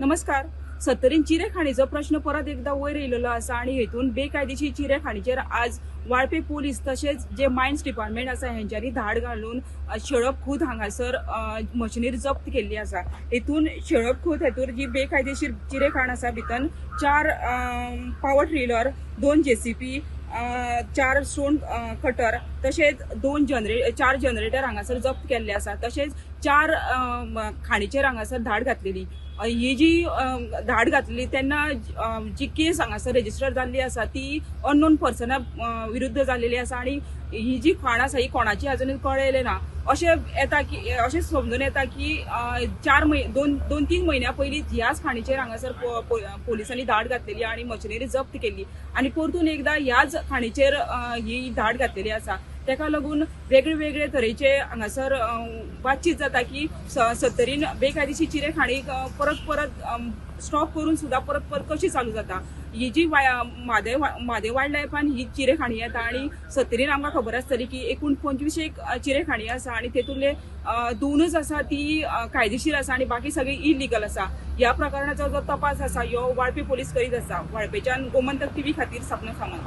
नमस्कार. सत्तरीन चिरे खाणीचो प्रश्न परत एकदा वयर येयलेलो आसा आनी हेतून बेकायदेशीर चिरे खाणीचेर आज वाळपे पोलीस तशेंच जे मायन्स डिपार्टमेंट आसा हेंच्यांनी धाड घालून शेळप खूद हांगासर मशिनरी जप्त केल्ली आसा. हेतून शेळप खूद हेतून जी बेकायदेशीर चिरे खाण आसा भितर 4 पावर ट्रिलर, 2 JCB, 4 stone cutter तशेंच 4 जनरेटर हांगासर जप्त केल्ले आसा. तशेंच 4 खाणीचेर हांगासर धाड घातलेली. ही जी धाड घातली तेन्ना जी केस हांगासर रजिस्टर जाल्ली आसा ती अननोन पर्सना विरुद्ध जाल्लेली आसा आनी ही जी खाण आसा ही कोणाची अजून कळ्ळेलें ना. अशें येता की अशें समजून येता की 2-3 म्हयन्या पयलीं ह्याच खाणीचेर हांगासर पोलिसांनी धाड घातलेली आनी मशिनरी जप्त केल्ली आनी परतून एकदां ह्याच खाणीचेर ही धाड घातलेली आसा. तेका लागून वेगळे वेगळे तरेचे हांगासर बातचीत जाता की सत्तरीन बेकायदेशीर चिरे खाणी परत परत स्टॉप करून सुद्दां परत परत कशी चालू जाता. ही जी म्हादय वायल्ड लायफान ही चिरे खाणी येता आनी सत्तरीन आमकां खबर आसतली की एकूण 25 एक चिरे खाणी आसा आनी तेतूंतले 2च आसा ती कायदेशीर आसा आनी बाकी सगळी इलिगल आसा. ह्या प्रकरणाचो जो तपास आसा ह्यो वाळपे पोलीस करीत आसा. वाळपेच्यान गोमंतक टीव्ही खातीर सपना सामंत.